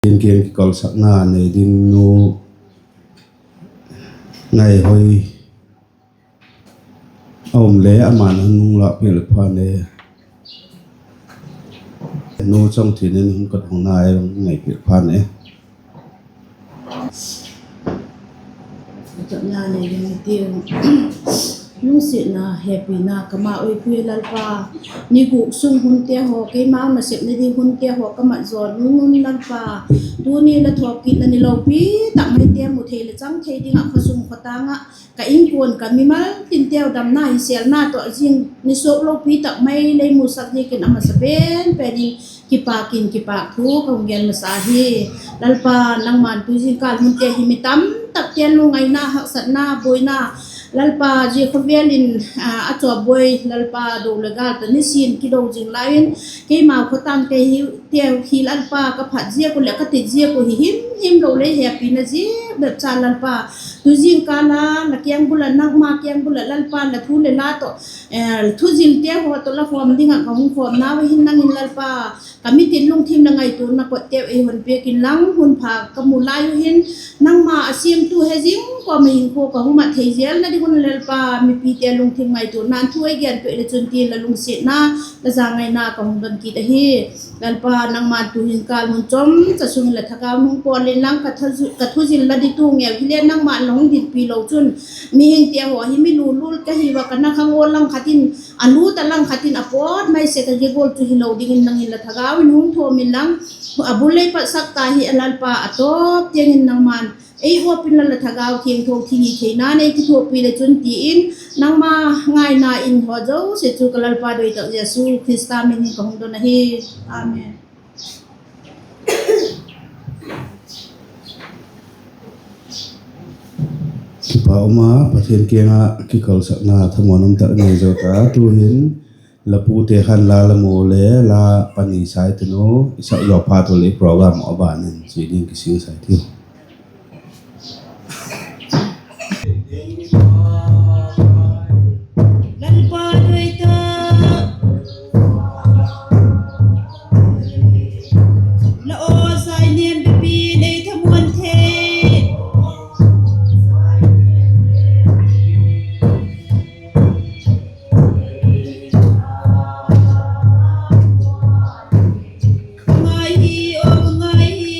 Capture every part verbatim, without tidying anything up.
Pathian kiang kikolsakna nei ding nu Ngaihoi a um le, ama'n hun hung lâkpiak leh phan e. Nu Chongthin in hun kot hung nai, hung ngaipiak phan e. Lungsiatna, hepina ka mak uhi Lalpa. Ni guk sung hunte haw, keimau nasepna ding hunte haw ka mat zaw nung un Lalpa, tuni la thawkitna ni lopi tak maite mu thei leh chang thei ding ah khawsung khawtâng ah ka inkuan ka mimal tinteu damna hi sêlna tawh zing ni suak lopi tak mai lei musak ziakin a masa pen pen in kipâk in kipâk thu ka hung gen masa hi. Lalpa, nangma'n tu zingkâl hunte hi mi tamtakte'n lungngaina, haksatna, buaina, Lalpa, zia khawvel in a chawp buai Lalpa, do leh gâl tawh nisin kido zing lai in, keimau khawtângte hi, te hi Lalpa ka phat ziak uh leh ka tit ziak uh hi himhim lo lei hepina zia bep cha Lalpa, tu zingkâl a la kiang bul ah, nangma kiang bul ah Lalpa, la thu leh la tawh, thuzilte haw tawh la khawm ding ah ka hung khawmnau hin nang in Lalpa, ka mitin lungthim leh ngaituana kotteu ei hon piak inlang, hun pha ka mu lai uh hin nangma a siamtu he zing kawm ah hinkhua ka hung mat thei zelna ding un Lalpa, mipite lungthim ngaituana'n thu ei gen piak leh chun ti la lungsiatna, la zangaina ka hung don kit ahi. Lalpa, nangma'n tu zingkâl hun chomcha sung in la thagau hung pawl inlang, ka thuzil la ditu ngeu hile nangma'n la hung dinpi lo chun, mihingte haw hi mi lulul ka hiu a, ka na khang aw lang khat in, a lut a lang khat in a pawt mai sek a, zia gual chu hilo dingin nang in la thagau in hung thuam inlang, a bul lei patsak ta hi a Lalpa, a tawp tiang in nangma'n ei uap inla la thagau thiangtho thini theina'n ei kithuapi leh chun ti in, nangma ngaina in haw zosia chu ka Lalpa doi tak Jesu Khrista min in ka hung don ahi. Amen. Kipak um a, Pathian kiang ah kikolsakna thamuan um tak nei zo ta. Tu'hin la pute khan la la mu le la pani sai tanu i sak zaw phat u leh program a ban in chi ding kising sai ti. Lalpa doi ta, la aw sai niam bepi nei thamuan thei. Ngai hi, aw ngai hi.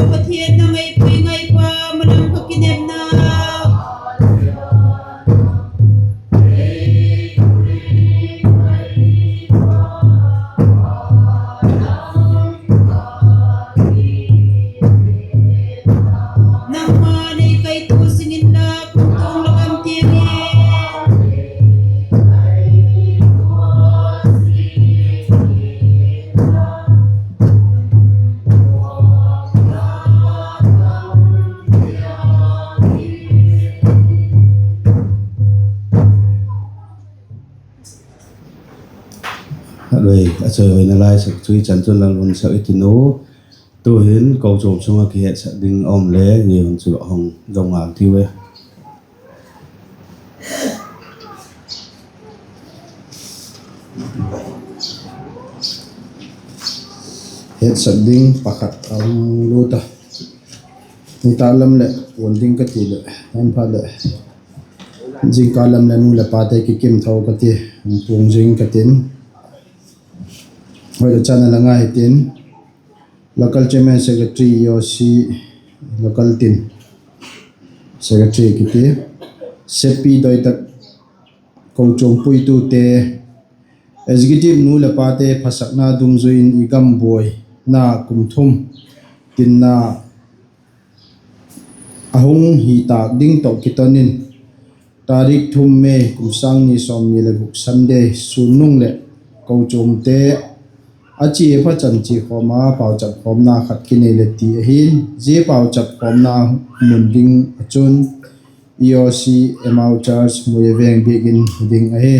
Pathian na ngai pui ngai pa, malam ka kinepna. Nangma nei kaitu sing inla, kumtuang la gam tiang e. A lei a chawihoina la sak chu i chan chun la hun sak i tin u. Tu'hin kochuam sung ah kihetsak ding a um le, zia hun chu hung zo ngal tiu e. Hetsak ding pakhat a hung lut a. Nitâk lam leh puan ding ka ti leh, hamphat leh, zingkal lam leh nu leh pate kikim tho ka ti, hung puang zing ka tin. Hoi, la chan a la ngai hitin, local chairman, secretary, E O C, local tin secretary kiti, sepi doi tak, kochuam puitute, executive nu leh pate phasakna dungzui in i gam buaina kum thum tinna a hung hi tâk ding tawh kiton in, tarik thum May kum sâng ni sawmni leh guk Sunday sûnnung leh kochuamte a chia pha chan chia khawm a pauchap khawmna khat kinei le ti ahi'n, zia pauchap khawmna mun ding ah chun E O C, Emmaus Church, Muia Veng biakin hi ding ahi.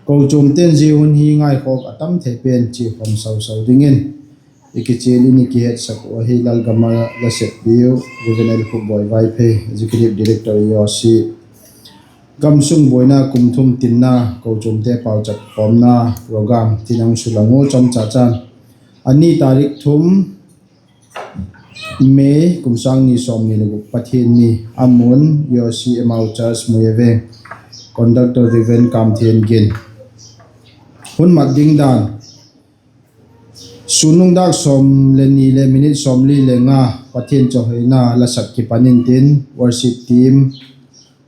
Kochuamte'n zia hun hi ngaikhawk a tam thei pen chia khawm sau sau dingin i kichial in i kihetsak uh ahi. Lalgam a la seppiu Reverend L. Khupboi Vaiphei, Executive Director, E O C, gam sung buaina kum thum tinna kochuamte pauchap khawmna program tin a hung sulang u chomcha chan, a ni tarik thum May kum sâng ni sawmni leh guk Pathianni, a mun E O C, Emmaus Church, Muia Veng, conductor Reverend Kamthiangin. Hun mat ding dan, sûnnung dâk sawm leh ni leh minute sawmli leh nga Pathian chawihoina la sak kipan intin, worship team,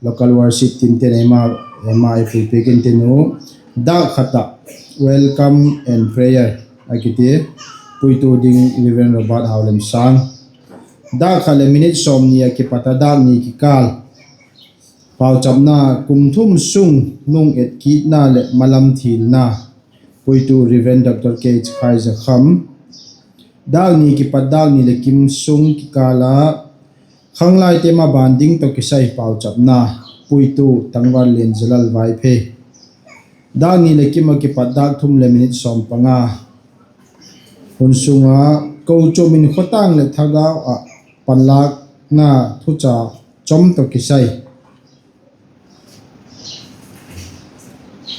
local worship team te'n eima, eima ei puipiak intin u. Dâk khat ah welcome and prayer a kiti, puitu ding Reverend Robert Haulemsang. Dâk khat leh minute sawmni ah kipat a dâk ni kikâl pauchapna, kum thum sung nung etkitna leh malam thilna, puitu Reverend Doctor K. Khaizakham. Dâk ni kipat dâk ni leh kim sung kikâl a khanglaite maban ding tawh kisai pauchapna, puitu Tangvanlian Zalal Vaiphei. Dâk ni leh kim ah kipat dâk thum leh minute sawm panga hun sung a kochuam in khawtâng leh thagau ah panlâkna thucha chom tawh kisai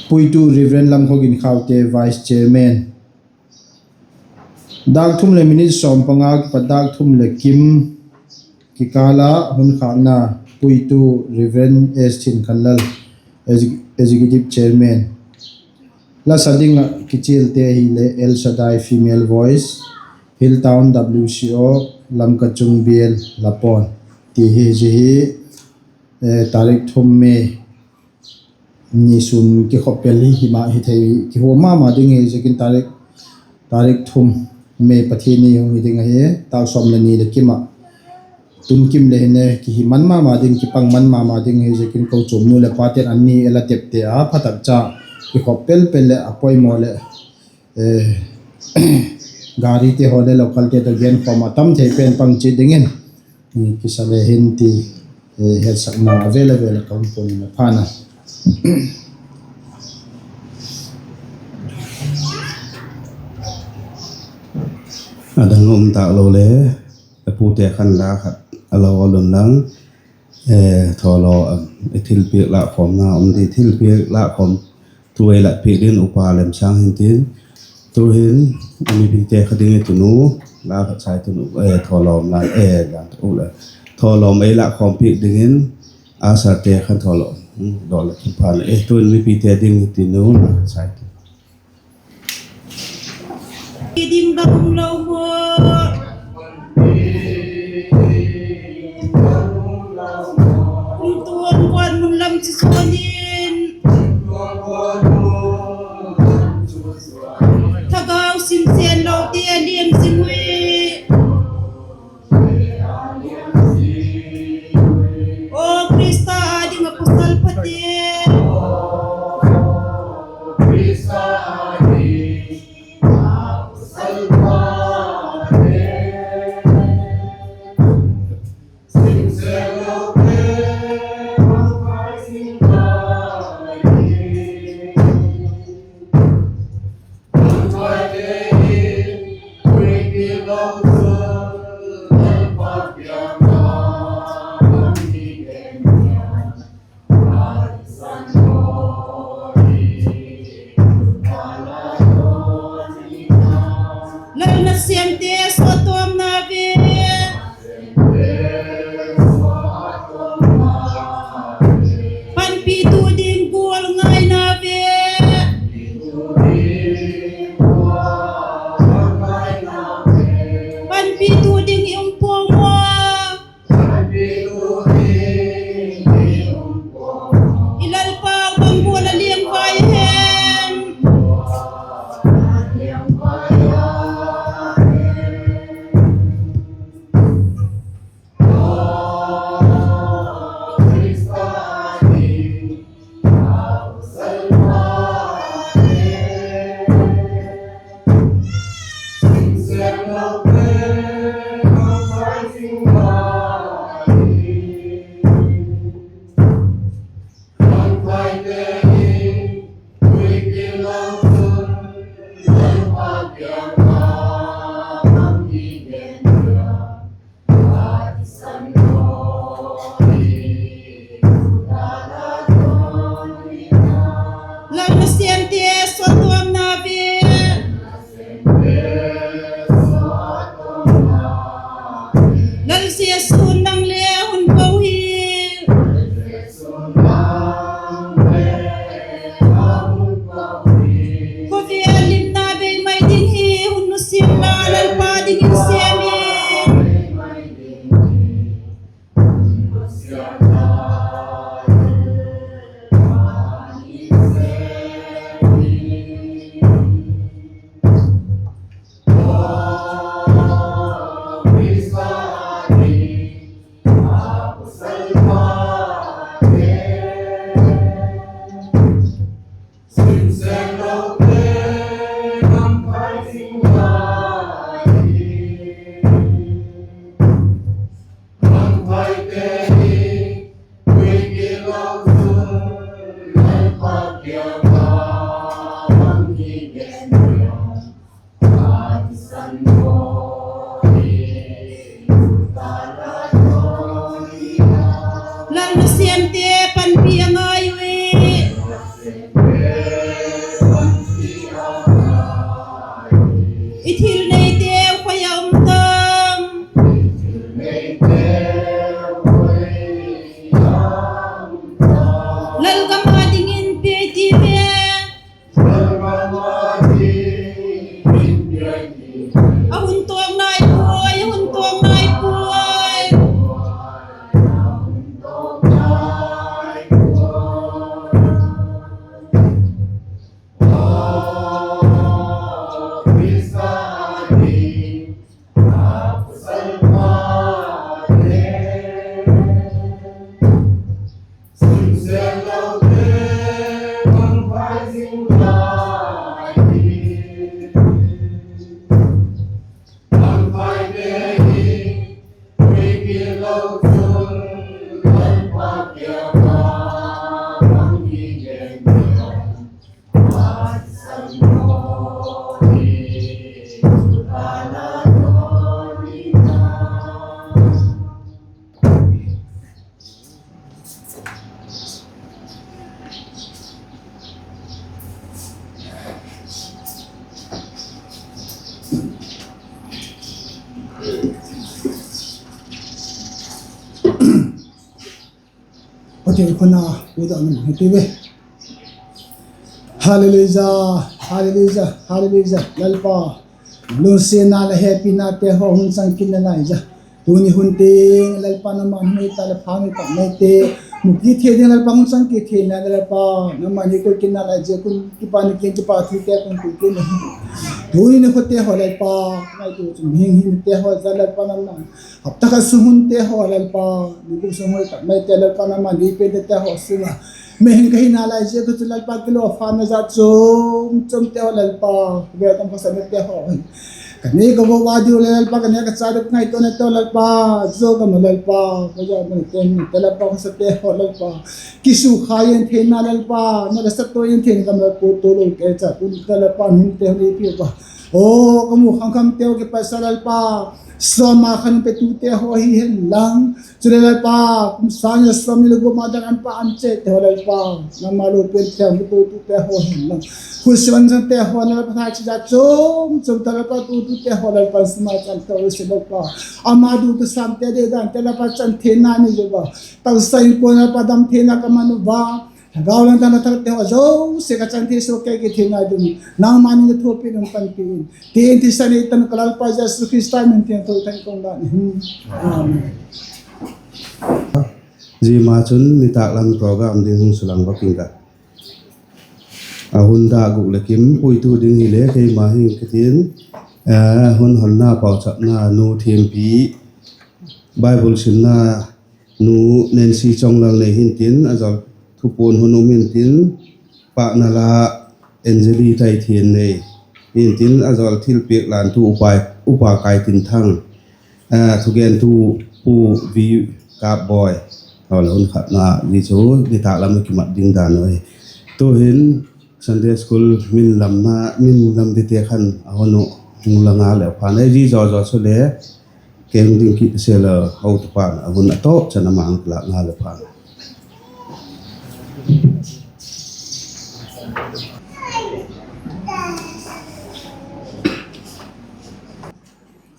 puitu Reverend Lamkhogin Khaute, Vice Chairman. Dâk thum leh minute sawm panga kipat dâk thum leh kim kikâl a hun khâkna, puitu Reverend S. Thinkhanlal, Executive Chairman. La sa ding ah kichialte hile El Shaddai Female Voice, Hilltown W C O, Lamka Chung Bial, Lapawn, ti hi. Zia hi tarik thum May ni sûn kikhop pel hi, hi ma hi thei, kihua ma ma ding hi ziakin tarik, tarik thum May Pathianni hung hi ding ahi, dâk sawm leh ni leh kim ah. Tun kim leh hin e kihi man ma ma ding, kipang man ma ma ding hi ziakin kochuam nu leh pate'n an ni el a tepte a pha tak cha kikhop pel pel leh a poimaw leh, garite haw leh localte'n tawh genkhawm a tam thei pen pang chiat dingin kisa le hin ti, hetsakna a vel a vel a ka hun puan in a phan a. A dang um tâk lo le, a pute khan la khat a lo a lun lang, thawlaw, thilpiak lâkkhawmna um di, thilpiak lâkkhawm tu ei lat piak dingin Upa Lemsang hin tin, tu'hin mipite kha ding i tun u, la khat sai tun u, thawlawm la, thawlawm ei lâkkhawm piak dingin, a sarte khan thawlawm dawl leh kiphan, tu'hin mipite ding i tun u, la khat sai tun. Kidim ka um lo maw? Kumtuang guat mun lam chu zuan in, thagau sim chen lote a liam zing ui. Aw Khrista â ding apostle phate, Lal nasêmte sawtawm na ve, panpitu ding gual ngai na ve, panpitu ding i um puang ua, i Lalpa bang gual a liangvai hem? Lal nasêmte sawtawm na ve, Lal Jesu'n nang le hun ko hi. Khawvel limna bei mai ding hi hun nusia inla, Lalpa dingin sêm in. Lal nasêmte panpi a ngai ui. I thil neiteu khoi a um tam? Lalgam a dingin pe ti ve. A hun tawng nai puai, a hun tawng nai puai. Pathian khun a puidoh na mang hi ti ve. Hallelujah, hallelujah, hallelujah. Lalpa, lungsiatna leh hepinate haw hun chang kit nalai a, Tuni hun tiang Lalpa nangma'n hun ei ta leh pha ei ta mai te, mu kit thei ding Lalpa hun chang kit thei na Lalpa, nangma'n ei koi kit na lai ziak un kipak na kiang kipak thute ka hun pui kit na hi. Tuni ni khate haw Lalpa, ngaitua chun hing hingte haw za Lalpa nangma'n, hapta khat sung hunte haw Lalpa, ni guk sung hun ei ta mai te Lalpa nangma'n ei pen te haw sung a, mihing ka hina lai ziak a chu Lalpa kilawm pha na za chuam chuamte haw Lalpa, vel kam ka sa na te haw hi ka nei ka vo va diu leh Lalpa ka nei ka cha ding ngaituana te haw Lalpa, zo ka ma Lalpa, ka zo ma te ni te Lalpa ka sate haw Lalpa, kisukhai en theina Lalpa, na la sa to en theina ka ma pu to lo ke cha tuni ta Lalpa hun te haw ni pi pa, aw ka mu kham kham teu kipat sa Lalpa, sawm a khan pe tute haw hi hen lang, chuleh Lalpa, kum sâng a sawmni leh guk ma dan an pa an chêtte haw Lalpa, nangma lopi'n te haw tu tute haw hen lang, khusia an changte haw na Lalpa thai chi za chuam chuam ta Lalpa tu tute haw Lalpa sum a chan teu si Lalpa, ama du tu sâmte dei dante Lalpa chan theina ni zo a, taksa inkuan Lalpa dam theina ka man u a, thagau lam dan a thakte haw zosia ka chan thei sua ke kithei nai ding, nangma'n ei thupi nung panpi in, tin thisan ei tan ka Lalpa Jesu Khrista min thiangtho tha in ka hun dan hi. Amen. Zia ma chun nitâk lam program ding hung sulang vak ing ka. A hun dak guk leh kim puitu ding hile keima hing ka tin, hun honna pauchapna Nu Thiampi, Bible simna Nu Nancy Chonglal nei hintin, a zawl thupuan hun um intin, pâkna la Angeli Taithian nei hintin, a zawl thilpiak lantu Upa Kaitinthang, thugentu Pu V. Kapbawi, a hun khatna hi chu nitâk lam a kimat ding dan ahi. Tu'hin Sunday School min lam dingte khan a hun uh hung la ngal leu pha'n, zia zaw zaw chule kei hung ding kit sela hotupa'n a hun a tawp chan a mang lâk ngal leu pha'n.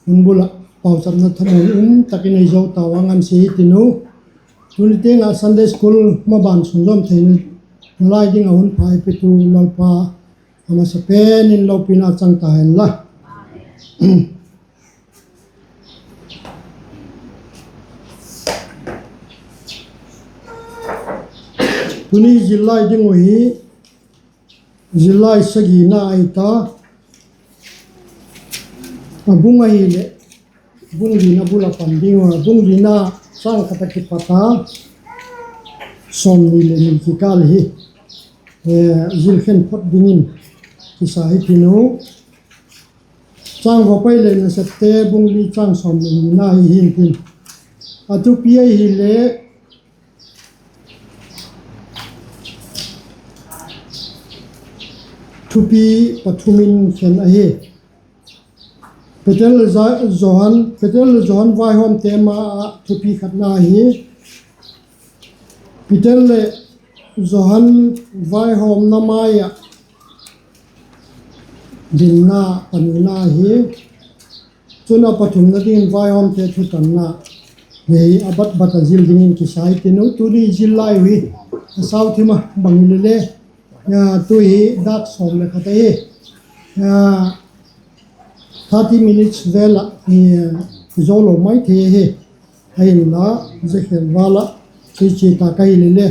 Hun bul ah pauchapna thamuan um tak in ei zo tau a ngan si hi tin u. Tuni tiang ah Sunday School maban sunzawm theina lai ding a hun pha ei petu Lalpa a masa pen in lopina chang ta hen la. Tuni zillai ding uh hi zillai sagina ahi ta, a bung ahileh bung lina bul a pan ding uh, bung lina châng khat a kipat a sawmni leh ni kikâl hi zil khen phot dingin kisa hi tin u. Châng vapai leh Nasepte bung li châng sawmni leh nina hi hintin, a thupi ahileh thupi pathum in khen ahi. Peter leh Johan, Peter leh Johan vaihawmte ma ah thupi khatna hi. Peter leh Johan vaihawmna mai ah dinna panina hi. Chun a pathumna dingin vaihawmte thutanna hi a bat bat a zil dingin kisa hi tin u. Tuni zillai uh hi a sau thim a bang hilele, tu hi dâk sawm leh khat ahi. Thirty minutes vel ah zo lo mai thei ahi. Ahinla, zia khel val ah chi chi ta ka hilele,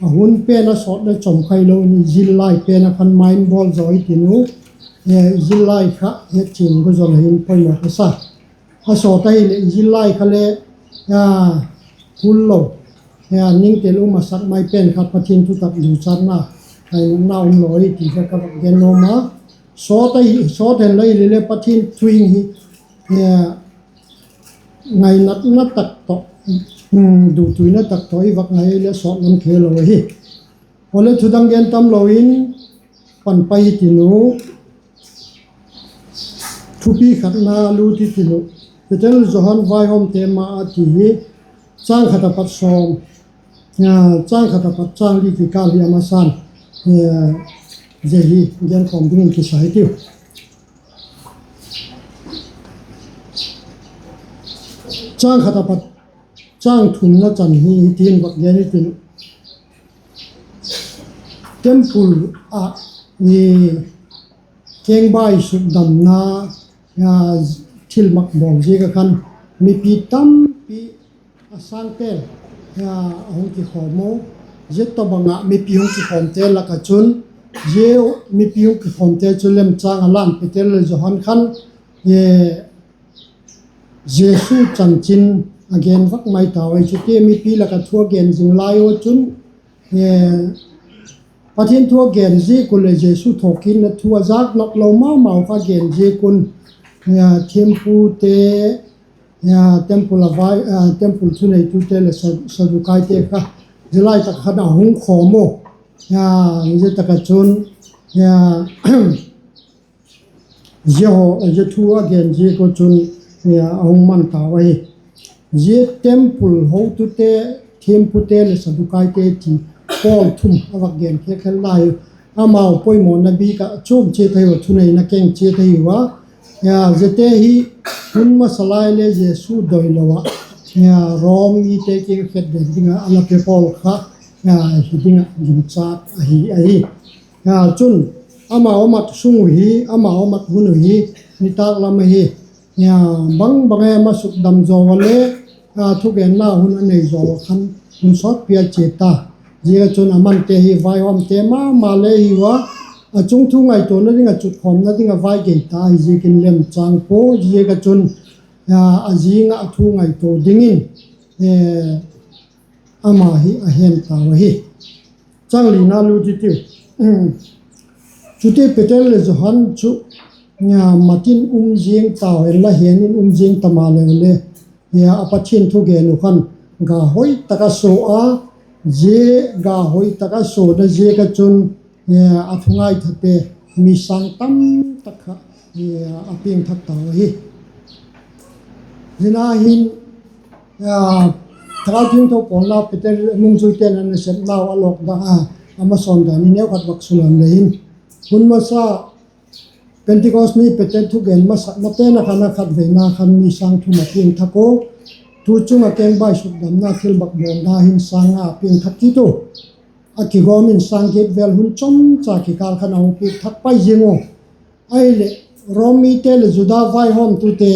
a hun pen a sawt leh chawm kha hilo in zillai pen a khan mai in bawl zaw hi tin u. Zillai kha hetchian gu zaw la hin poimaw ka sa. A sawt ahileh zillai kha le kul lo, ningtel um a sak mai pen kha Pathian thutak duchatna, kainatna um lo hi ti kha ka vak gen nuam a. Sawt hen la hilele Pathian thu hing hi ngainatna tak tawh, dutuina tak tawh i vak ngai leh sawt lam thei lo ahi. Awle, thudang gen tam lo in pan pai hi tin u. Thupi khatna lut hi tin u. Peter Johan vaihawmte ma a ti hi, châng khat a pat sawm, châng khat a pat châng li kikâl hi a masa'n, zia hi genkhawm dingin kisa hi tiu. Châng khat a pat châng thumna chan hi hitin vak gen hi tin, temple ah kengbai sukdamna thilmak bawl ziak a khan mipi tampi a sâng tel a hung kikhawm u. Zia tawhbang ah mipi hung kikhawmte lak ah chun, zia mipi hung kikhawmte chu lemchâng a la'n Peter leh Johan khan Jesu chanchin a gen vak mai tau ahi. Chutia mipi lak ah thu a gen zing lai u chun, Pathian thu a gen ziak un leh Jesu thawkitna thu a zâk nop lo ma mau kha gen ziak un, thiampute, temple thuneitute leh Saddukaite kha zia lai tak khan a hung khawm u. Zia tak ah chun zia thu a gen ziak u chun a hung man tau ahi. Zia temple hotute, thiampute leh Saddukaite ti pawl thum a vak gen khel khel lai u. Amau poimawna bik ah chuam chiat ahiu a, thuneina keng chiat ahiu a. Ziate hi hun masa lai le Jesu doilo ah Rom mite kiang khetden ding ah a la pe pawl kha hi ding ah ginchâk ahi ahi. Chun, amau a mat sung uh hi, amau a mat hun uh hi nitâk lam ahi. Bang bang em a sukdam zaw a le thugenna hun a nei zaw a khan hun sawtpi a chia ta. Ziak ah chun a mante hi vaihawmte ma ma le hiu a, a chung thu ngaituana ding ah chutkhawmna ding ah vai gei ta ahi ziakin lemchâng pua. Ziak ah chun a zing ah a thu ngaitua dingin ama hi a hen tau ahi. Chang lina lut i tiu. Chutia Peter leh Johan chu mat in um ziang tau henla, hen in um ziang ta maleu le, a Pathian thugen uh khan ga hoi tak a sua a, zia ga hoi tak a suana ziak ah chun a thu ngaithate mi sâng tam tak kha a piangthak tau ahi. Zia na hin Thagau Thiangtho pawlna Peter nungzuite'n a nasepnau a lawk dan a, a masawn dan hi neukhat vak sulang le hin, hun masa Pentecost ni Peter thugen masakna pen a khan a khatveina khan mi sâng thum a piangthak u. Tu chung ah kengbai sukdamna thilbakbawlna hin sâng nga a piangthak kit u. A kigawm in sâng giat vel hun chomcha kikâl khan a hung piangthak pai ziang u. Ahileh, Rom mite leh Juda vaihawmtute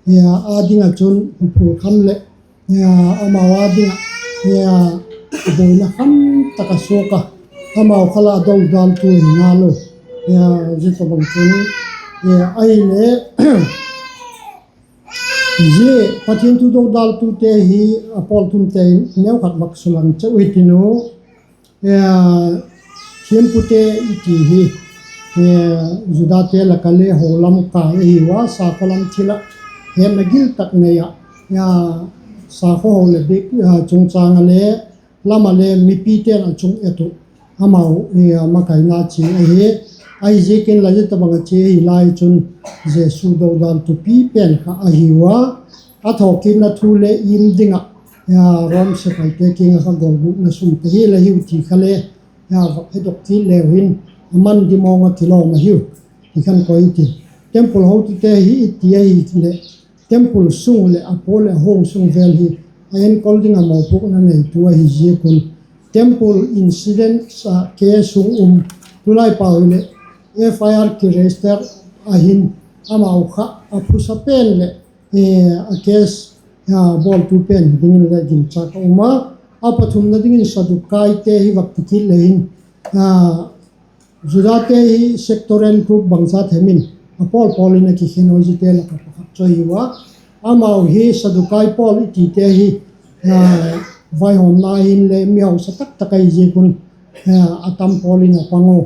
â ding ah chun huphul kham leh amau â ding ah buaina kham tak a suak a, amau kha la dodaltu hi ngal u. Zia tawhbang chun, ahileh, zia Pathian thu dodaltute hi a pawl thumte neukhat vak sulang cheu hitin u. Thiampute i ti hi Judate lak ah le ho lam kâi ahiu a, sakhaw lam thil ah hetna gil tak nei ah, sakhaw ho leh bik chungchâng ah le, lam ah le mipite'n a chung et uh, amau makaina chia ahi. Ahiziakin la zia tawhbang a chia hi lai chun Jesu dodaltupi pen kha ahiu a, a thawkitna thu le im ding ah Rom sepaite kiang ah kha golgukna sumte hi la hiu ti kha le vak hedok kit leu hin, a man di mawng ah kilawm ahiu ti khan koi i ti. Temple hotute hi i ti ahileh, temple sung leh a pawl leh a huang sung vel hi a enkol ding ah mawpuakna neitu ahi ziak un, temple incident ah case hung um, tulai pau hileh F I R register a hin, amau kha a phusa pen leh a case bawltu pen hi dingin le ginchâk a um a. A pathumna dingin Saddukaite hi vak ti kit le hin, Judate hi sectoral group bangzat hem in a pawl pawl in a kikhen u, ziate lak ah pakhat chu ahiu a. Amau hi Saddukai pawl i tite hi vaihawmna hin le mi hausa tak tak ahi ziak un a tam pawl in a pang u.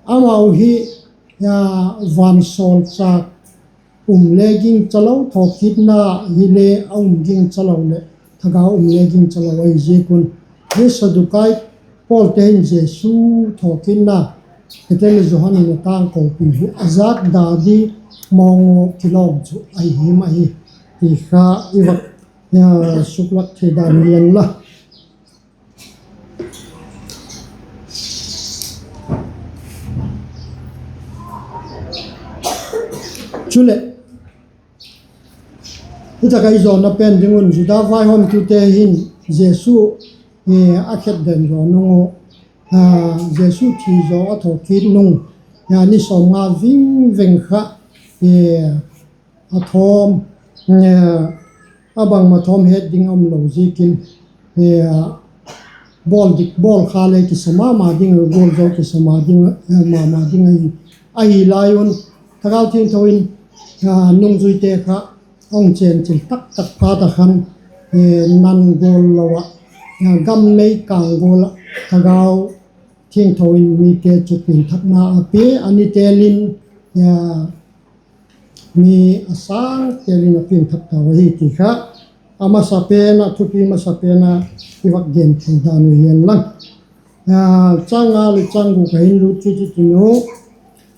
Amau hi vansawlchâk um le gingcha lo, thawkitna hile a um gingcha lo leh thagau um le gingcha lo ahi ziak un, hi Saddukai pawlte hin Jesu thawkitna Peter leh Johan in a tângkopi hi a zâk da di mawng uh kilawm chu ahi him ahi ti kha i vak suklak thei dan hi en la. Chuleh, hi tak ah i zawna pen ding un Juda vaihawmtute hin Jesu a khetden zaw nung uh, Jesu thi zaw a thawkit nung ni sawmnga ving veng kha a thawm, a bangma thawm het ding a um lo ziakin, bawl dik bawl kha le kisa ma ma ding a, gual zaw kisa ma ding, ma ma ding ahi. Ahi lai un, Thagau Thiangtho in nungzuite kha a hung chênchil tak tak phat ah khan, nan gual lo ah, gam mei kâng gual ah Thagau Thiangtho in mite chu piangthakna a pia, a ni tel in, mi a sâng tel in a piangthak tau ahi ti kha a masa pen ah, thupi masa pen ah i vak gen thei dan uh hi'n lang. Châng nga leh châng guk ah hin lut kit i tin u.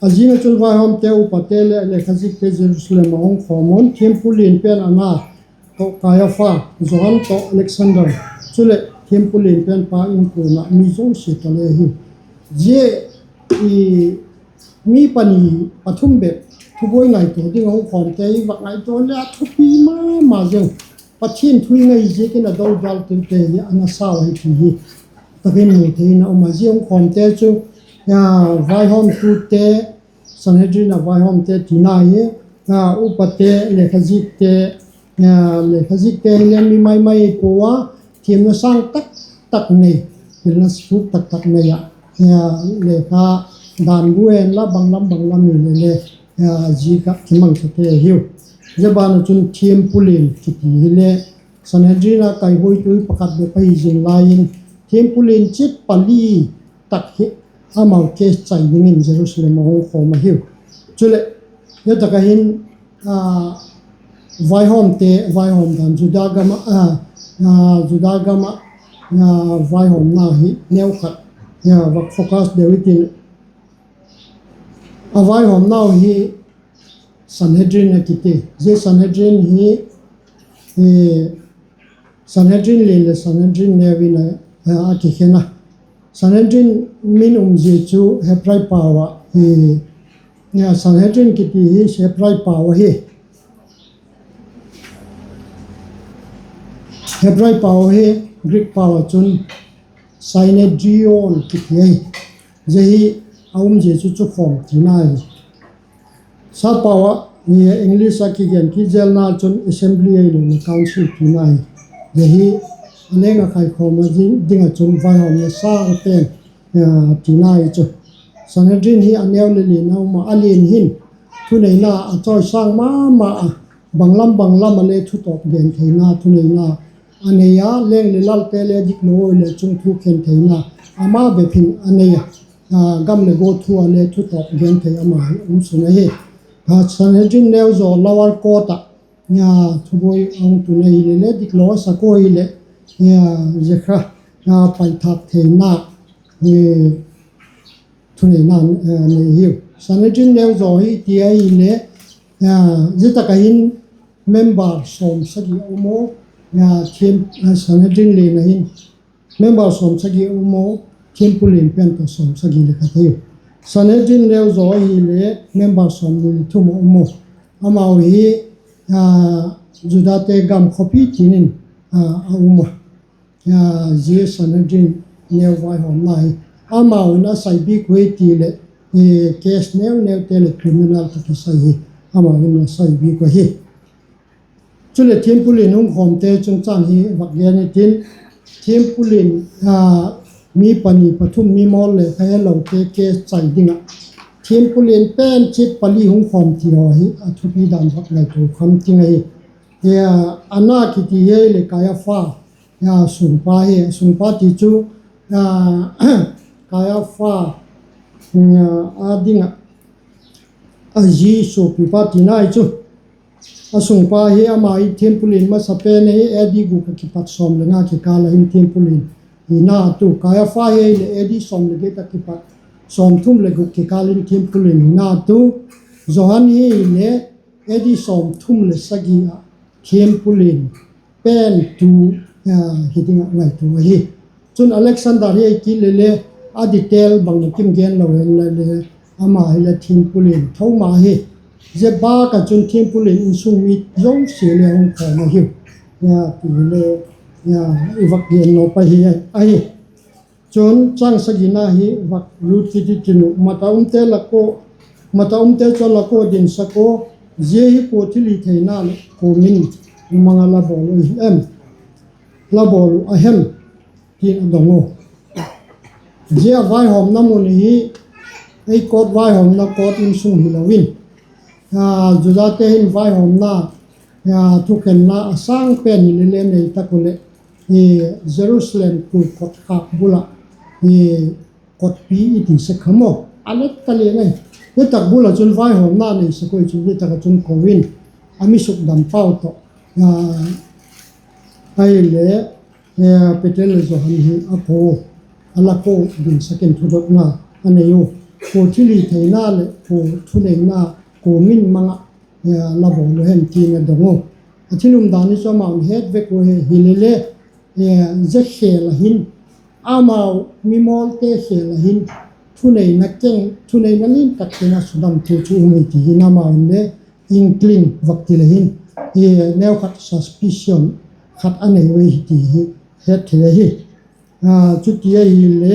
A zing ah chun vaihawmte, upate leh lekhazikte Jerusalem ah hung khawm un, thiampu lian pen Anna tawh Kaiapha, Johan tawh Alexander, chuleh thiampu lian pen pa inkuan ah mi zosia tawh le ahi. Zia mi pani, pathum bep thubuai ngaitua ding a hung khawmte i vak ngaitua leh a thupi ma ma zing. Pathian thu i ngai ziakin a dodal tute hi a nasau ahi ti hi tak in mu thei in a um a. Zia hung khawmte chu vaihawmtute, Sanhedrin ah vaihawmte tina hi, upate, lekhazikte, lekhazikte hile mi mai mai pua a, thiamna sâng tak tak nei, pilna suk tak tak nei ah, lekha dan bu en la, banglam banglam hile le, ziak ah kimangthate ahiu. Zia ban ah chun thiampu lian kiti hile Sanhedrin a kaihuaitu pakhat bep ahi zing lai in, thiampu lian chiat pali tak hi amau case chai dingin Jerusalem a hung khawm ahiu. Chuleh, zia tak ah hin, vaihawmte vaihawm dan, Juda gam ah, Juda gam ah vaihawmna hi neu khat vak focus deu i tin, a vaihawmnau hi Sanhedrin a kiti. Zia Sanhedrin hi, Sanhedrin lian leh Sanhedrin neu in a kikhen a. Sanhedrin min um zia chu Hebrai pau ah, Sanhedrin kiti hi Hebrai pau ahi. Hebrai pau hi, Greek pau ah chun Synedrion kiti ahi. Zia hi a um zia chu chukhawm tina ahi. Sapau ah, English ah kigen kit zelna chun assembly ahiloleh council tina ahi. Zia hi a leng a khaikhawm a ding ah chun vaihawmna sâng pen tina ahi chu. Sanhedrin hi a neu leh lian a um ah, a lian hin thuneina a chawisâng ma ma a, banglam banglam ah le thutawp gen theina thuneina a nei a, leng leh lalte le diklo leh chung thu khen theina ama bep hin a nei a, gam leh gual thu ah le thutawp gen thei ama hi um sun ahi. Sanhedrin neu zaw lower court ah thubuai a hung tun ahile le diklo a sak ua hileh, zia kha paithâk theina thuneina nei hiu. Sanhedrin neu zaw hi ti ahile, zia tak ah hin member sawmsagi a um a, Sanhedrin lian ah hin member sawmsagi a um a, thiampu lian pen tawh sawmsagi leh khat ahiu. Sanhedrin neu zaw ahile member sawmni leh thum a um a, amau hi Judate gam khawpi tin in a um a. Zia Sanhedrin neu vaihawmna hi amau in a sai bik uh hi ti leh, case neu neute leh criminal tawh kisai hi amau in a sai bik uh ahi. Chuleh thiampu lian hung khawmte chungchâng hi vak gen i tin, thiampu lian, mi pani pathum mi mawl leh kha helote case chai ding ah thiampu lian pen chiat pali hung khawm ti haw hi a thupi dan vak ngaitua kham ting ahi. Anna kiti hi leh Kaiapha sungpa hi, a sungpa ti chu Kaiapha a ding ah a zi suapipa tina ahi chu. A sungpa hi ama hi thiampu lian masa pen ahi, A D guk ah kipat sawm leh nga kikâl ah hin thiampu lian hina a tu. Kaiapha hi leh A D sawm leh giat ah kipat sawmthum leh guk kikâl in thiampu lian hina a tu. Johan hi leh A D sawmthum leh sagi ah thiampu lian pen tu hi ding ah ngaitua ahi. Chun Alexander hi ei kit leh le, a detail bang a kim gen lo hen la le, ama hi leh thiampu lian tho ma ahi. Zia bâk ah chun thiampu lian insung mi zosia le hung khawm ahiu, ti le i vak gen lo pa hi ahi. Chun chang sagina hi vak lut kit i tin uh, mat a umte chu a lak ua dinsak ua, zia hi kua thilhitheina leh kua min mang a la bawl uh hi em, la bawl uh a hem, tin a dong u. Zia vaihawmna mun hi ei court vaihawmna court in sung hilo in, Judate hin vaihawmna thukhenna a sâng pen hi le le nei tak uh leh, Jerusalem kul kotkhâk bul ah, kotpi i ti sek kha maw, a let ta lian ahi. Hi tak bul ah chun vaihawmna nei sek uh chun hi tak ah chun ko in, a mi sukdam pau tawh, ahile, Peter leh Johan hi a ko, a la ko dingsak in thudotna a nei u. Kua thilhitheina leh kua thuneina, kua min mang ah la bawl uh hem tin a dong u. A thil umdan hi chu amau'n het vek uh hi, hile le, zia khêl ah hin, amau mimawlte khêl ah hin, thuneina keng, thuneina lian tak keng ah sudamtu chu um hi ti hin amau'n le inkling vak ti le hin, neukhat suspicion khat a nei ui hi ti hi hetthei ahi. Chuti ahile,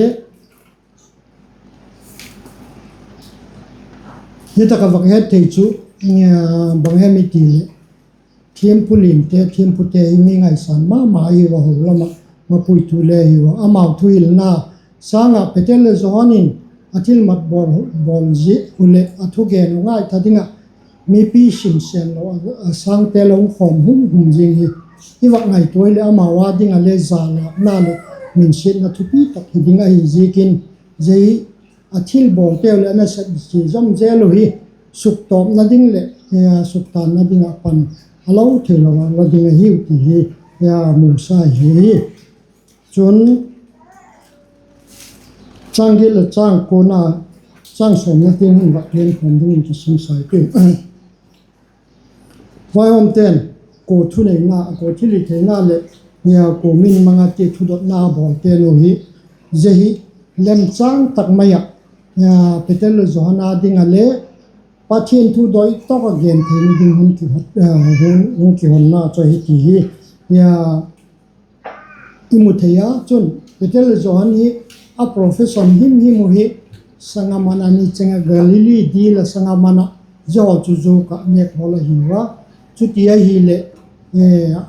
hi tak ah vak hetthei chu bang hem i ti leh, thiampu liante, thiampute hi mi ngaisâng ma ma ahiu a, ho lam ah mapuitu le hiu a, amau thuhilna sâng ah Peter leh Johan in a thilmat bawl, bawl ziak uh leh a thugen uh ngaitha ding ah mipi simsên lo a sângte lo khawm hum hum zing hi i vak ngaitua hileh amau â ding ah le zalâkna leh minsiatna thupi tak hi ding ahi ziakin, zia hi a thilbawlteu leh a nasep chi zom zel uh hi suktawpna ding leh suktânna ding ah pan a lo theilo a la ding ahiu ti hi musa hi. Chun châng giat leh châng kuana, châng sawmna tiang hin vak gen khawm dingin ka simsai tin. Vaihawmte'n kua thuneina, kua thilhitheina leh kua min mang a ti thudotna a bawlte'n uh hi, zia hi lemchâng tak mai ah Peter leh Johan â ding ah le Pathian thu doi tawk ah gen theina ding hung kihonna chu ahi ti hi i mu thei a. Chun Peter leh Johan hi a profession himhim uh hi sanga man a, ni cheng ah Galili dil ah sanga man ah, zia haw chu zuak ah nêk hawl ahiu a. Chuti ahileh,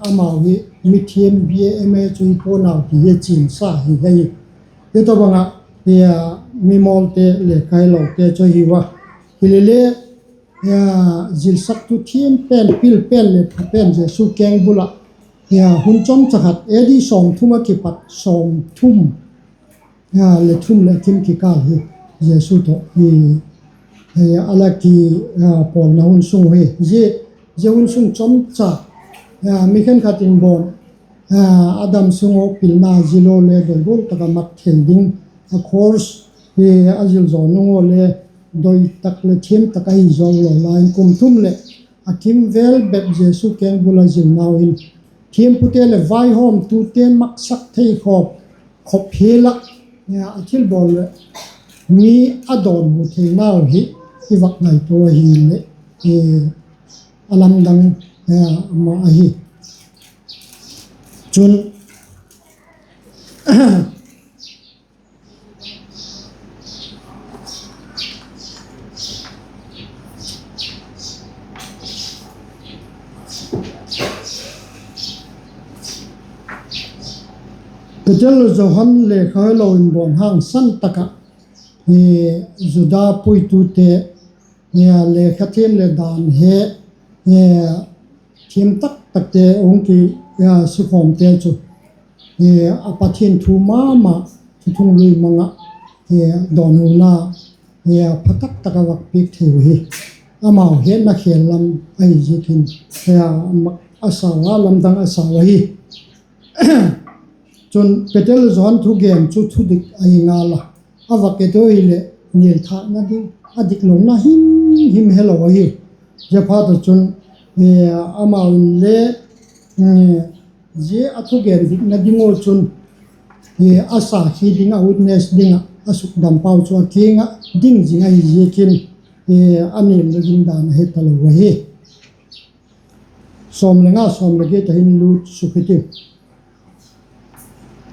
amau hi mithiam B A M A chu hi pua'n au ti hi chiansa hi ahi. Hi tawhbang ah mimawlte, lekha helote chu ahiu a. Hile le, zilsaktu thiam pen, pil pen leh pha pen Jesu kengbul ah, hun chomcha khat A D sawmthum ah kipat sawmthum leh thum leh kim kikâl hi Jesu tawh a la kipawlna hun sung hi. Zia, zia hun sung chomcha mi khenkhat in bawn a dam sung ah pilna zil ua le doi gual tak ah mat thei ding, a course a zil zaw nung ua le doi tak leh thiam tak ahi zaw lo lai in kum thum leh a kim vêl bep Jesu kengbul ah zilnau in thiampute leh vaihawmtute maksak thei khawp, khop hial ah a thilbawl leh mi a dawnhu theinau hi i vak ngaitua ahileh, a lamdang ma ahi. Chun Peter leh Johan lekha helo in bawn hangsan tak ah Juda puitute, lekha thiam leh dan he thiam tak takte hung kisukhawmte chu a Pathian thu ma ma, thuthunglui mang ah dawnhuna pha tak tak a vak piak thei uh hi. Amau hetna khêl lam ahi ziakin a sau a, lamdang a sau ahi. Chun Peter leh Johan thugen chu thudik ahi ngal a, a vak et ua hileh nilthâkna ding, a diklona himhim helo ahi. Ziaphat ah chun amau in le zia a thugen dikna ding ua chun a sakhi ding ah, witness ding ah a sukdam pau chu a kiang ah ding zing ahi ziakin a nilna ding dan a he talo ahi. Sawm le nga, sawm le giat ah hin lut suk hitiu.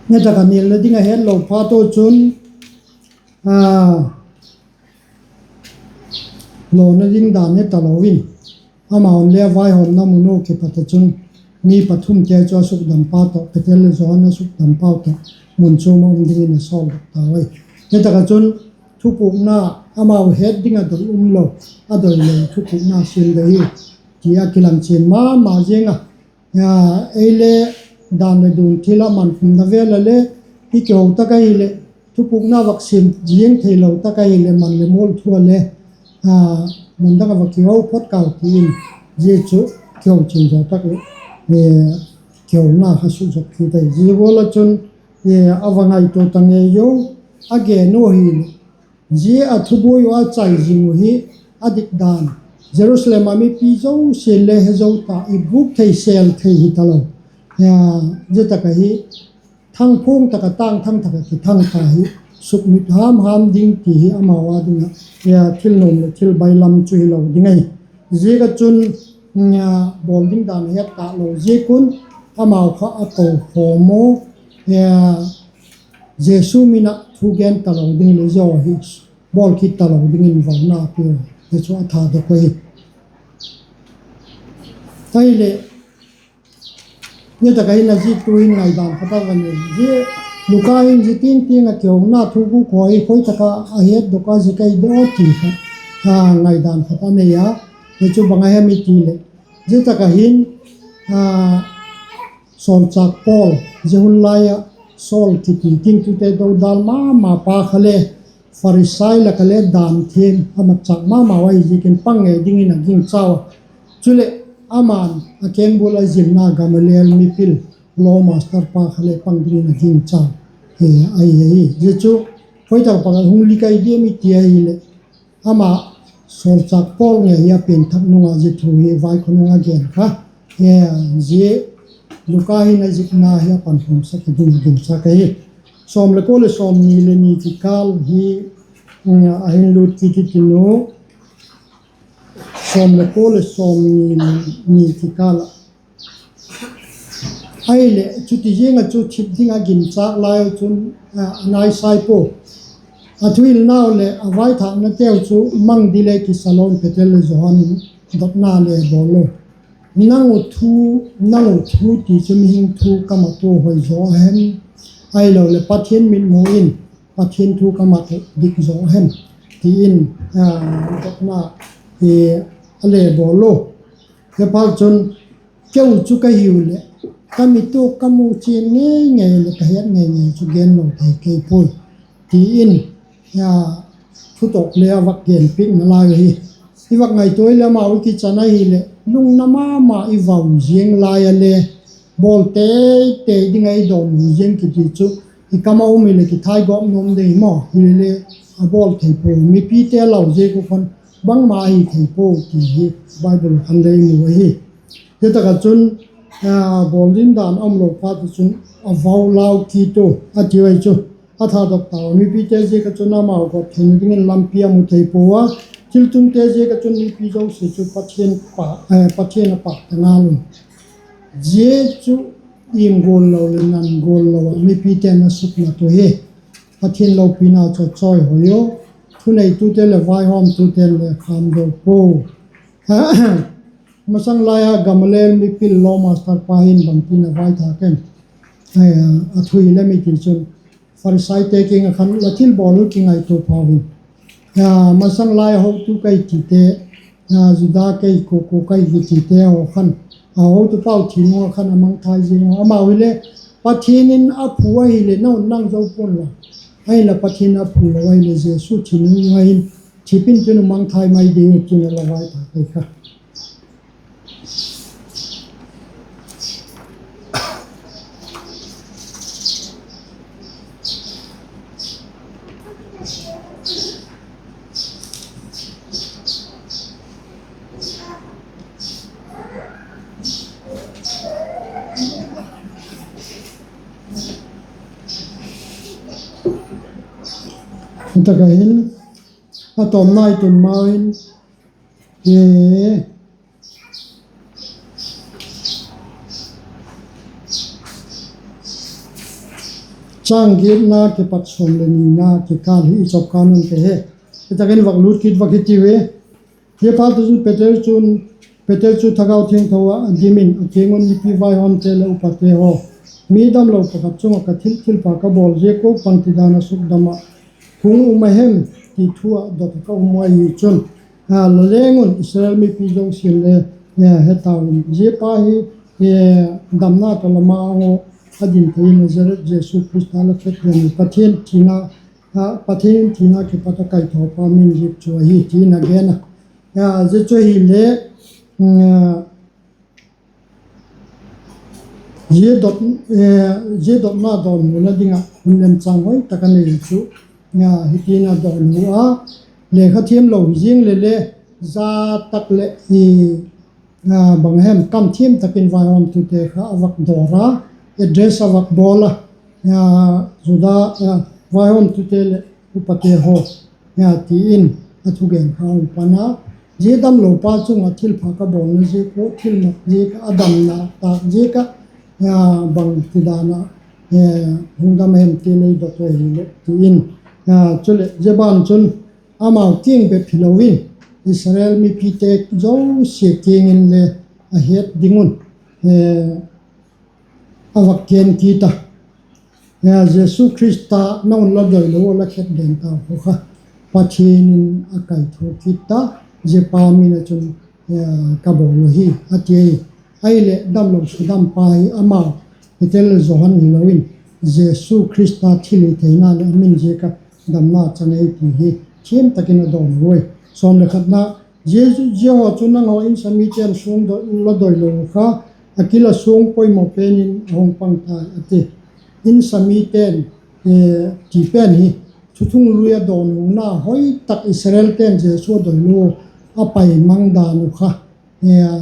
Nitâk ah nilna ding a hetlo phat ua chun lawna ding dan he talo in, amau'n le a vaihawmna mun ua kipat ah chun mi pathumte chu a sukdampa tawh, Peter leh Johan a sukdampau tawh mun chuam ah um dingin a sawldok tau ahi. Zia tak ah chun thupukna, amau het ding a doi um lo, a doi lo thupukna siam doi hi, ti a kilang chian ma ma ziang a. Ei le dan leh dun thil a man khumna vel ah le i kiho tak ahileh, thupukna vak siam ziang theilo tak ahileh man leh mual thu ah le mun dang ah va kiho phot kau ti in, zia chu kiho chian zaw tak leh kihona kha suk zok kit ahi. Zia gual ah chun a va ngaitua ta ngei u, a gen u ahileh, zia a thubuai uh a chai zing uh hi a dik dan, Jerusalem ah mipi zosia'n le he zo ta, i bûk thei sêl thei hi talo. Zia tak ahi, thangphung tak ah, tâng thang tak ah kithang ta hi, sukmit ham ham ding ti hi amau â ding ah thil nuam leh thil bailam chu hilo ding ahi. Ziak ah chun bawl ding dan het talo ziak un amau kha a kokhawm u, Jesu min ah thu gen talo ding leh zia hi bawl kit talo dingin vauna a piu, hi chu a thadok ahi. Ahileh, zia tak ah hin a ziktu hin ngaidan khat a va nei hi. Luka hin zia tiang tiang ah kihona thu guk haw hi khoi tak ah a hetdok a, zia kai de aw ti kha ngaidan khat a nei a. Hi chu bang a hem i ti leh, zia tak ah hin sawlchâk Paul, zia hun lai ah Saul kiti gingtute dodal ma ma pa kha le, Pharisai lak ah le dan thiam a matchâk ma mau ahi ziakin pang ngei dingin a gingchau a. Chuleh, ama'n a kengbual a zilna Gamaliel mipil, law master pa kha le pang dingin a gingchau ahi. Zia chu khoi tak ah pat hung lik ai diam i ti ahileh, ama sawlchâk Paul ngei hi a pianthak nung ah zia thu hi vaikhonung a gen kha, zia Luka hin a zikna hi a pankhawmsak hi ding a gingchâk ahi. Sawm leh kua leh sawmni leh ni kikâl hi a hin lût kit i tin u. Sawm leh kua leh sawmni leh ni kikâl ah, ahileh chuti ziang ah chu thip ding a gingchâk lai u chun a nai sai pua. A thuhilnau leh a vaithâknateu chu mang di le kisa lo in Peter leh Johan in dotna le bawl u. Nang u thu, nang u thu ti chu mihing thu ka mat ua hoi zaw a hem? Ahiloleh Pathian mitmu in Pathian thu ka mat uh dik zaw a hem? Ti in dotna a le bawl u. Zia phat chun, keu chu ka hiu leh, ka mit ua ka mu chian ngei ngei leh ka het ngei ngei chu gen lo thei kei puai, ti in thutawk le a vak genpiakna lai ahi. I vak ngaitua leh amau i kichan ahileh lungna ma ma i vau ziang lai a le, bawl tei tei ding a i dawnhu ziang kiti chu i kam a um hileh kithaigawp nuam ding i maw, hileh le a bawl thei pua, mipite lau ziak uh khan bangma ahi thei pua ti hi Bible khan le i mu ahi. Zia tak ah chun bawl ding dan a umlo phat ah chun a vau lau kit u a tiu ahi chu. A thadok tau a, mipite ziak ah chun amau gawt theina dingin lampi a mu thei pua a, thiltungte ziak ah chun mipi zosia chu Pathian a pâk ta ngal un. Zia chu im gual lo leh nan gual lo ah mipite'n a sukmat uh hi Pathian lopina chu a chawihoi u. Thuneitute leh vaihawmtute'n le kham zo pua. Masang lai a Gamaliel mipil law master pa hin bangtin a vaithâk em? A thu hileh mi ti chun, Pharisaite kiang ah khan, la thilbawl uh kingaitua pau in, masang lai a hotu ka hi tite, Juda ka hi, kua kua ka hi kitite haw khan, a hotupau thi nung ah khan a mangthai ziang a, amau hile, Pathian in a phu ahileh nang zo pua'n la, ahinla Pathian a phu lo ahileh Jesu thi nung ah hin thip intin u mangthai mai ding uh ti'n a la vaithâk ahi kha. Tak ah hin, a tawpna i tun ma in, châng giatna kipat sawm leh nina kikâl hi i chawp kân un te hi. Hi tak in vak lût kit vak hi tiu e. Zia phat ah chun Peter chun Peter chu Thagau Thiangtho ah a dim in a kiang un, Mipi vaihawmte leh upate haw, mi damlo pakhat chung ah ka thil, thilpha ka bawl ziak ua bangtidan ah sukdam ah hung um a hem? ti thu ah dot ah ka um uh ahi chun, la leng un Israel mipi zosia'n le he tau in, zia pa hi damna tawh la mang ua a din thei in, Nazareth Jesu Khrista la khet gen uh, Pathian thina, Pathian in thina kipat a kaithawpa min ziak chu ahi, ti'n a gen a. Zia chu ahile, zia dotna dawnhuna ding ah hun lemchâng hoi tak a nei chu, hiti'n a dawnhu a, lekha thiamlo hi ziang leh le, za tak leh bang hem kam thiam tak in vaihawmtute kha a vak dawr a, address a vak bawl a, Juda vaihawmtute leh upate haw, ti in a thugen kha hung pan a, zia damlopa chung ah thilpha ka bawlna ziak ua, thilmak ziak ah, a damna tâk ziak ah bangtidan ah hung dam a hem ti lei dot ahileh, ti in. Chuleh zia ban chun amau kiang bep hilo in, Israel mipite zosia kiang in le a het ding un a vak gen kit a, Jesu Khrista nang un la doilo ua la khet gen tau kha, Pathian in a kaitho kit ta, zia pa min ah chun ka bawl ahi, a ti ahi. Ahileh damlo sudampa hi amau, Peter leh Johan hilo in, Jesu Khrista thilhitheina leh a min ziak ah damna chang ahi ti hi thiam tak in a dawnhu ui. Sawm le khatna, zia haw chu nanghaw insamite'n suang la doilo kha, a kil ah suang poimaw pen in a hung pang tai, a ti. Insamite'n ti pen hi, Thuthunglui a dawnhuna hoi tak Israelte'n Jesu a doilo a pai mang dan uh kha,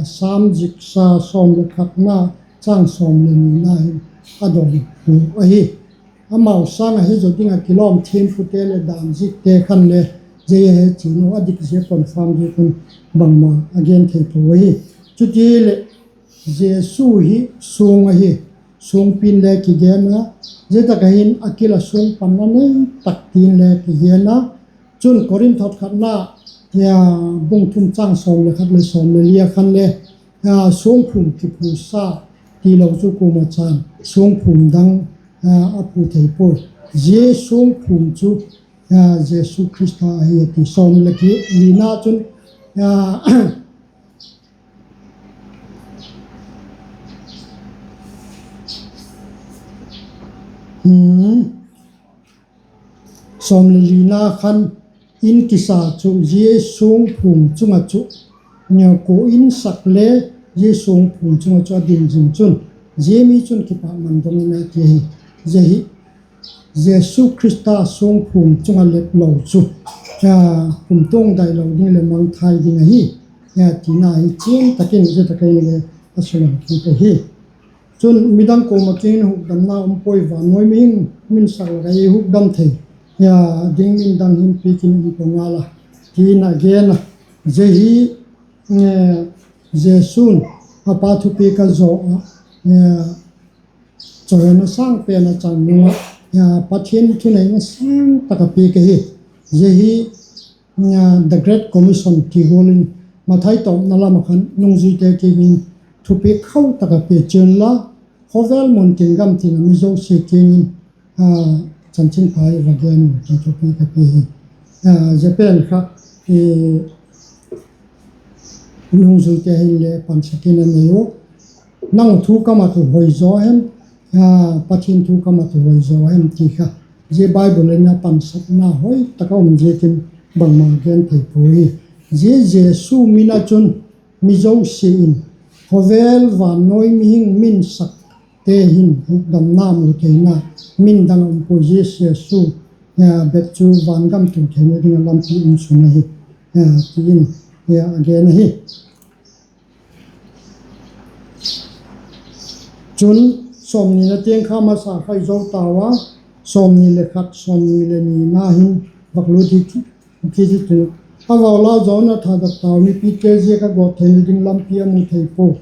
Sam ziksa sawm le khatna, châng sawm le nina hin a dawnhu ahi. Amau sâng ah hi zaw ding ah kilawm thiampute leh dan zikte khan le zia he chin uh a dik zia confirm ziak un bangma a gen thei puau ahi. Chutileh Jesu hi suang ahi, suangpi'n le kigen a, zia tak ah hin a kil ah suang panna nei tak ti'n le kigen a. Chun Korinth hot khatna bung thum châng sawm le khat leh sawm le li a khan le, suangphum kiphusa tilo chu kuama chan suangphum dang a phu thei puai. Zia suangphum chu Jesu Khrista ahi a ti. Sawm le lina chun sawm le lina khan, in kisa chu zia suangphum chung ah chu, kua in sak le zia suangphum chung ah chu a din zing chun, zia mi chun kipakman dong in a ti ahi. Zia hi Jesu Khrista suangphum chung ah lep lo chu kumtuang dailo ding leh mangthai ding ahi, tina hi chian tak in zia tak ah hin le a sulang kit ahi. Chun midang kuama kiang in hukdamna um puai, vannuai mihing min sak lak ah ei hukdam thei ding min dang hin piak in um pua ngal a, ti'n a gen a. Zia hi Jesu'n a Pa thupiak a zaw ah, chawina sâng pen a chang nung ah, Pathian thuneina sâng tak a piak ahi. Zia hi The Great Commission ti gual in Mathai tawpna lam ah khan nungzuite kiang in thupiak khau tak a pia chian la, khawvel mun tin gam tin ah mi zosia kiang in chanchinpha hi va gen un ti thupiak a pia hi. Zia pen kha nungzuite hin le pansak in a nei u. Nang thu ka mat uh hoi zaw hem, Pathian thu ka mat uh hoi zaw hem ti kha, zia Bible in a pansakna hoi tak a um ziakin bangma gen thei puai. Zia Jesu min ah chun mi zosia in, khawvel vannuai mihing min sakte hin hukdamna mu theina min dang a um puai, zia Jesu bep chu vangam tu theina ding ah lampi um sun ahi, ti in a gen ahi. Chun sawmnina tiang kha masa kha i zo tau a, sawmni le khat, sawmni le nina hin vak lut hi kit i tin. A vau lau zaw in a thadok tau, mipite ziak ah gawt theina ding lampi a mu thei pua,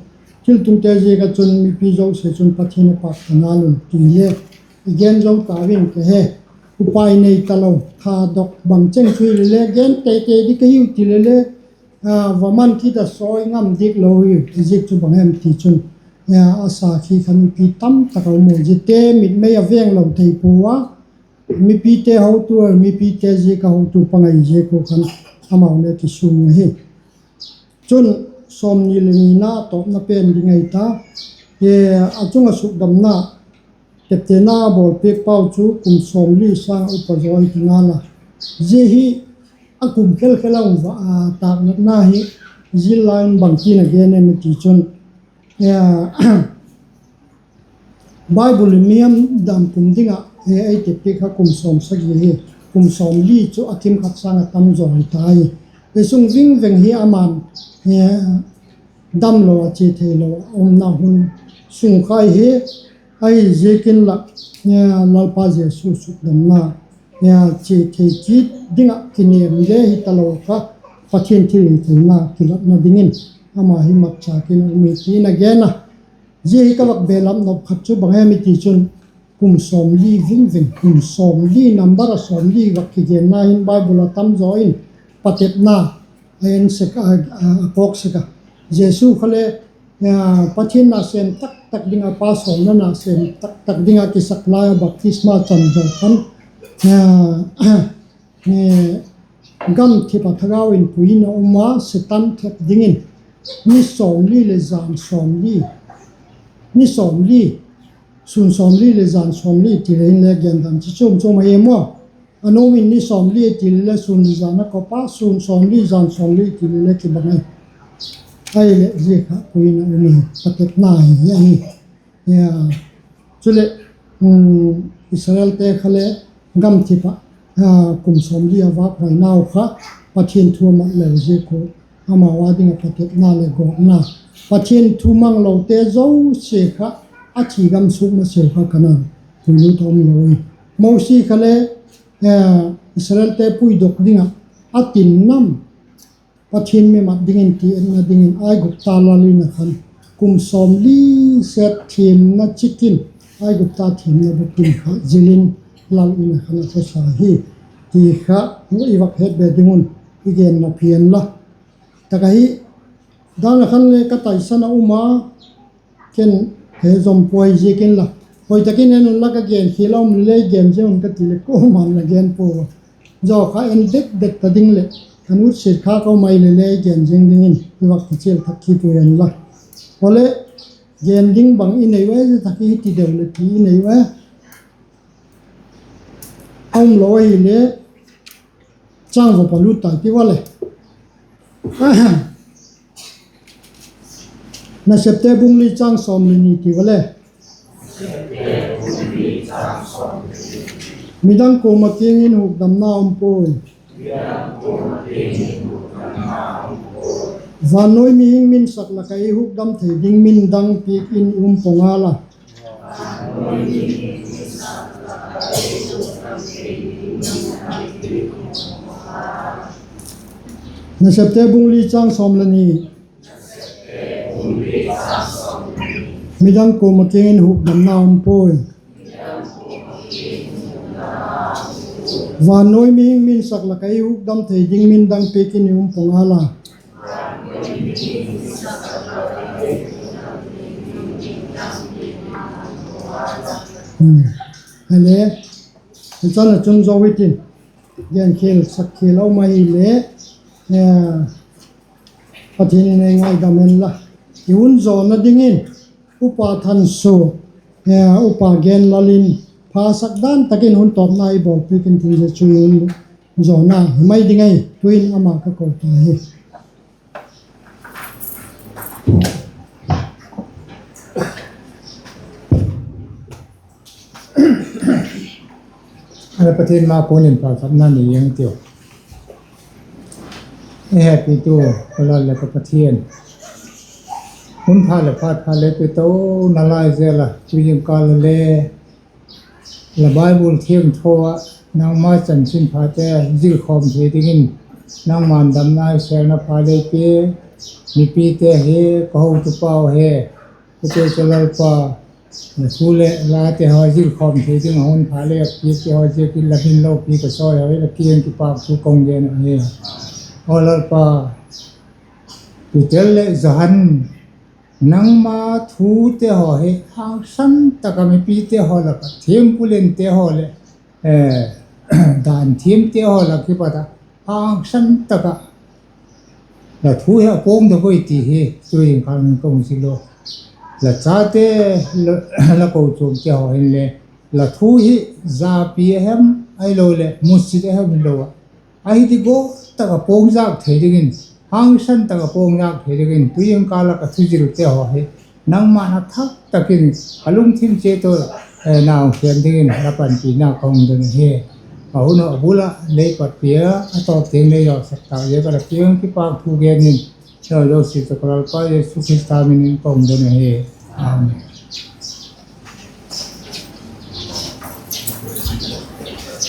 thiltungte ziak ah chun mipi zosia chun Pathian a pâk ta ngal un ti le i gen zo tau in ka he. Upai nei talo, thadok bang cheng chu hile le gen teitei ding ka hiu ti le le, va man kit a sawi ngam dik lo hi. Ziak chu bang hem ti chun, a sakhi kha mipi tamtak a um u, ziate mitmei a veng lo thei pua a, mipite hotu, mipite ziak a hotu pang ahi ziak u khan amau le kisûm ahi. Chun sawmni leh nina tawpna pen ding ahi ta, a chung ah sukdamna teptena bawlpiak pau chu kum sawmli sâng ah upa zaw hi ta ngal a. Zia hi a kum khelkhel a um va, tâknatna hi zil lai in bangtin a gen em i ti chun, Bible in mihem dam kum ding ah ei teppiak kha kum sawmsagi hi, kum sawmli chu a kim khat sâng ah tam zaw hi ta hi. Hi sung vingveng hi ama'n damlo a chia theilo a umna hun sung kha hi. Ahiziak inla, Lalpa Jesu sukdamna chia thei kit ding ah kinêm le hi talo kha, Pathian thilhitheina kilatna dingin ama hi matchâk in a um hi ti'n a gen a. Zia hi ka vak belap nop khat chu bang hem i ti chun, kum sawmli vingveng, kum sawmli number a sawmli vak kigenna hin Bible ah tam zaw in patepna a en sek a, a kawk sek a. Jesu kha le Pathian nasêm taktak ding ah, Pa sawlna nasêm taktak ding ah kisak lai a baptisma chan zaw khan, gamthip ah thagau in pui in a um a, Setan thep dingin ni sawmli leh jan sawmli, ni sawmli, sûn sawmli leh jan sawmli ti le inle gen dan chi chuam chuam ahi maw. A nuam in ni sawmli ti le le sûn leh jan a kop a, sûn sawmli jan sawmli ti le le kibang ahi. Ahileh zia kha pui in a um hi, patepna hi ahi. Chuleh, Israelte kha le gamthip ah kum sawmli a vâkhuainau kha Pathian thu a mat lo ziak u, amau â ding ah patepna leh gawtna, Pathian thu manglote zosia kha a thi gam suak maseu kha Kanaan puilut a um lo hi. Mosi kha le Israelte puidok ding ah a tin nam, Pathian mi mat dingin ti etna dingin Aigupta lal in a khan kum sawmli set thiamna chikin, Aigupta thiamna bukim kha zil in lal in a khan a khawsa hi ti kha i vak het be ding un i genna pian la. Tak ahi, dan a khan le ka taisan a um a, ken he zom puai ziakin la, hoi tak in en unla, ka genkhial a um le le gen zing un ka ti leh kuama'n la gen pua a. Zia kha en det det ta ding leh ka nutsia kha ka um ai le le gen zing dingin i vak kichial thak kit u hen la. Awle, gen ding bang i nei ua, zia tak hi ti deu leh ti i nei ua, a um lo ahile chang va palut tai ti ua le. Nasepte bung li chang sawm leh ni ti ua le. Midang kuama kiang in hukdamna um puai. Vannuai mihing min sak lak ah ei hukdam thei ding min dang piak in i um pua ngal a. Nasepte bung li chang sawm leh ni. Midang kuama kiang in hukdamna um puai. Vannuai mihing min sak lak ah ei hukdam thei ding min dang piak in i um pua ngal a. Hile, i chan a chun zo i tin, genkhial sakkhial a um ahile, Pathian in ei ngaidam hen la. I hun zawna dingin Upa Thansuak, Upa Genlal in phasak dan tak in hun tawpna i bawlpiak intin, zia chu i hun zawna hi mai ding ahi. Tu'hin ama ka ko ta hi. Pathian ma kuan in pauchapna nei ing tiu. I hepitu ka Lal leh ka Pathian, hun pha leh phat pha leh pe to nalai zel a, tu jingkal a le la Bible thiangtho ah nangma chanchinphate zilkhawm thei dingin nangma'n damna, sêlna pha lei pia. Mipite hi, ka hotupau hi, ka tia chu Lalpa, la thu leh late haw zilkhawm thei ding a hun pha lei a piakte haw ziakin la min lopi ka sawi a, la kiang in kipâkthu ka hung gen ahi. Aw Lalpa, Peter leh Johan, nangma thute haw hi hangsan tak ah mipite haw lak ah thiampu lente haw leh dan thiamte haw lak kipat ah hangsan tak ah la thu hi a pawng da ui ti hi tu jingkal in ka hung zil ua. La chate, la kochuamte haw hinle la thu hi zapi a hem, ahiloleh musit a hem hilo ah, ahi di gual tak ah pawngzâk thei dingin, hangsan tak ah pawngzâk thei dingin tu jingkal ah ka thuzilte haw hi nangma'n a thak tak in ka lungthim chiat ua na hung khen dingin la panpina ka hung don ahi. A hun ah bul ah lei patpi a, a tawp tiang lei zawsak tâk ziak ah la kiang in kipâkthu gen in, zia zosia chu ka Lalpa Jesu Khrista min in ka hung don ahi. Amen.